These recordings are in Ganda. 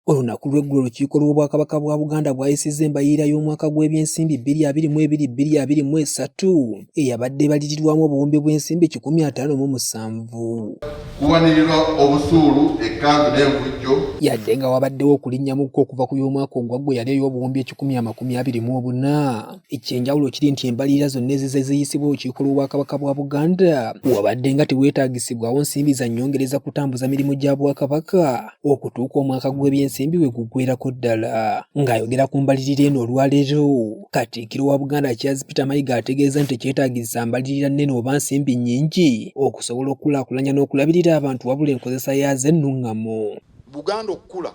Olunaku lw'eggulo olukiiko lw'Obwakabaka bwa Buganda bwayisizza embalirira y'omwaka gw'ebyensimbi 2022 2023 eyabadde ebalirirwamu obuwumbi bw'ensimbi 157. Kuwanirirwa obusuulu, ekkanzu n'envujjo. Yadde nga wabaddewo okulinnyamuko okuva ku y'omwaka ogwaggwa eyali ey'obuwumbi 124, Eky'enjawulo kiri nti embalirira zonna ezizze ziyisibwa olukiiko lw'Obwakabaka bwa Buganda wabadde nga teweetaagisibwawo nsimbi za nnyongereza kutambuza mirimu gya Bwakabaka okutuuka omwaka gw'ebyensimbi we guggweerako ddala. Ng'ayogera ku mbalirira eno olwaleero, Katikkiro wa Buganda Charles Peter Mayiga ategeeza nti tekyetaagisa mbalirira nnene oba nsimbi nnyingi okusobola okukulaakulanya n'okulabirira abantu wabula enkozesa yaazo ennungamu. Buganda okukula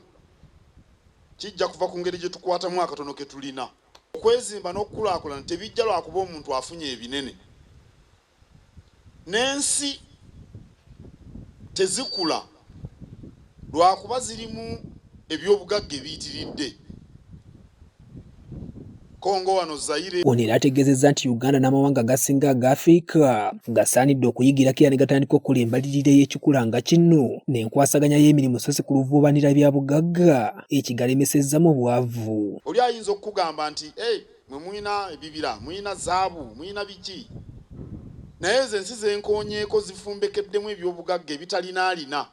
kijja kuva ku ngeri gye tukwatamu akatono ke tulina. Okwezimba n'okukulaakulana tebijja lwakuba omuntu afunye ebinene. N'ensi tezikula lwakuba zirimu eby'obugagga ebiyitiridde. Congo wano Zaire. Ono era ategeezezza nti Uganda n'amawanga agasinga aga Afrika gasaanidde okuyigirako era ne gatandika okukola embalirira ey'ekikula nga kino n'enkwasaganya y'emirimu so si kuluvuubanira bya bugagga ekigalemesezza mu bwavu. Oli ayinza okukugamba nti, Hey, mwe mulina ebibira, mulina zaabu, mulina biki, naye ezo ensi ze nkoonyeeko zifumbekeddemu eby'obugagga ebitalina alina.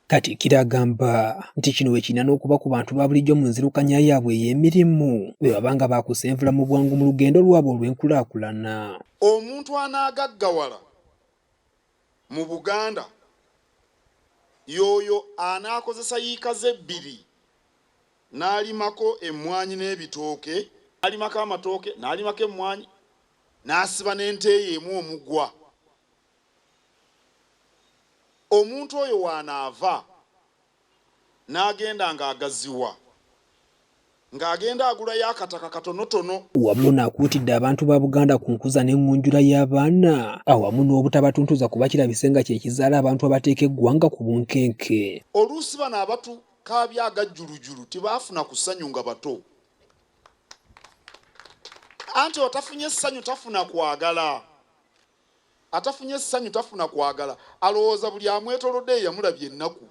Katikkiro agamba nti kino bwe kirina n'okuba ku bantu ba bulijjo mu nzirukanya yaabwe ey'emirimu bwe baba nga baakusenvula mu bwangu mu lugendo lwabwe olw'enkulaakulana. Omuntu anaagaggawala mu Buganda y'oyo anaakozesa yiika ze ebbiri n'alimako emmwanyi n'ebitooke, n'alimako amatooke, n'alimako emmwanyi, n'asiba n'ente ye emu omugwa. Omuntu oyo w'anaava n'agenda ng'agaziwa, ng'agenda agulayo akataka katonotono. Wabula ono akuutidde abantu ba Buganda ku nkuza n'eŋŋunjula y'abaana awamu n'obutabatuntuza kuba kirabise nga kye kizaala abantu abateeka eggwanga ku bunkenke. Oluusi bano abatukaabya agajjulujulu tebaafuna ku ssanyu nga bato. Anti otafunye ssanyu tafuna kwagala. Atafunye ssanyu tafuna kwagala, alowooza buli amwetolodde ye yamulabya ennaku.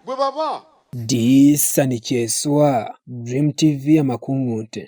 Bwe baba. Disani Kyeswa, Dream TV Amakungunte.